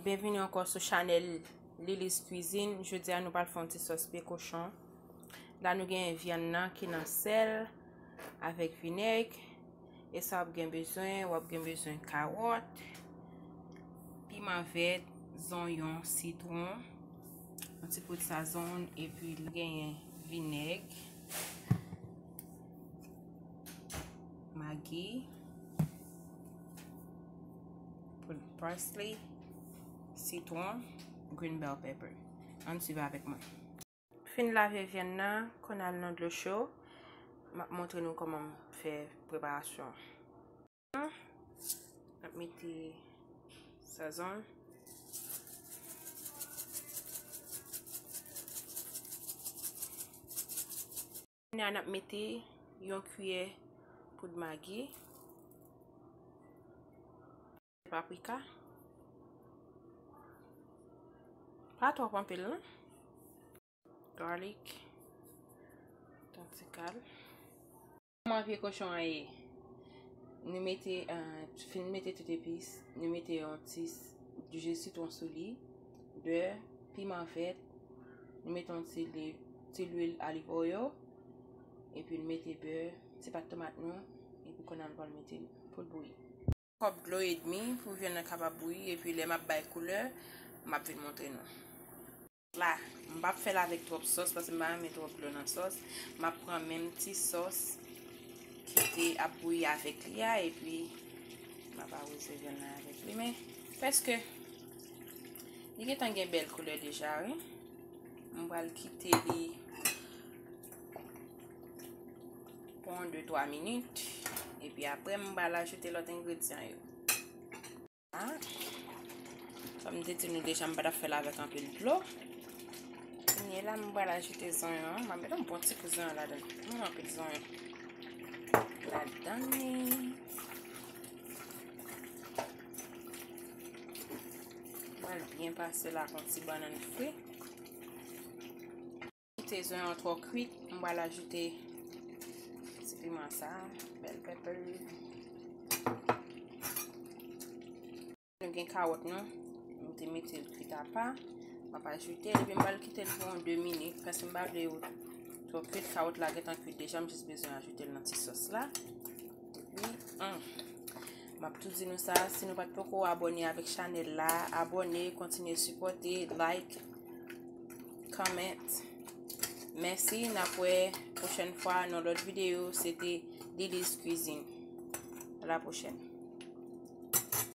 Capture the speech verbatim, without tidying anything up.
Byenvini ankò sou chanèl Lily's Cuisine. Jodi a nou pral fè yon ti sòs pye kochon. La nou gen vyann nan ki nan sèl avèk vinèg. E sa w ap gen bezwen, w ap gen bezwen kawòt, piman vèt, zonyon, sitwon, yon ti poud sazon, epi l genyen vinèg, magi, poud parsley, sitwon, green bell pepper. Ann swiv avèk mwen. Fin lave vyann nan, konn al nan dlo cho. M ap montre nou kòman m fè preparasyon an. M ap mete sazon. Kounye a n ap mete yon kiyè poud magi, paprika. Pa twòp anpil non. Garlic. Yon ti kal. Kòman pye kochon an ye? Nou mete, eh, fin mete tout epis, nou mete yon ti s-, ji sitwon sou li, bè, piman vèt, nou mete yon ti li-, ti lwil olive oil, epi nou mete bè, ti pat tomat nou, epi kounye a nou pral mete poud bouyi. Kòp dlo edmi pou vyann nan kapab bouyi, epi lè m ap bay koulè, m ap vin montre nou. La, m p ap fè l avèk twòp sòs, paske m pa renmen twòp dlo nan sòs. M ap pran menm ti sòs ki te ap bouyi avèk li a, epi m ap awoze vyann nan avèk li. Men, prèske, li gentan gen bèl koulè deja, wi. M pral kite li pou yon de twa minit. Epi apre, m pral ajoute lòt engredyan yo. A, kòm m te di nou deja, m pa t ap fè l avèk anpil dlo. Kounye a la, m pral ajoute zonyon an. M ap met yon bon ti kou zonyon ladan. M renmen anpil zonyon ladan li. M pral byen pase l ak yon ti bannann fri. Sezon an twò kwit, m pral ajoute ti piman sa, bell pepper. Nou gen kawòt nou, m te mete l kwit apa. M ap ajoute l, epi m pral kite l pou yon de minit, paske m pa vle yo twò kwit. Kawòt la gentan kwit deja, m jis bezwen ajoute l nan ti sòs la. Epi, hmm, m ap tou di nou sa, si nou pa t poko abòne avèk chanèl la, abòne, kontinye sipòte, like, comment. Mèsi, n ap wè pwochèn fwa nan lòt videyo. Se te Lily's Cuisine. A la pwochèn.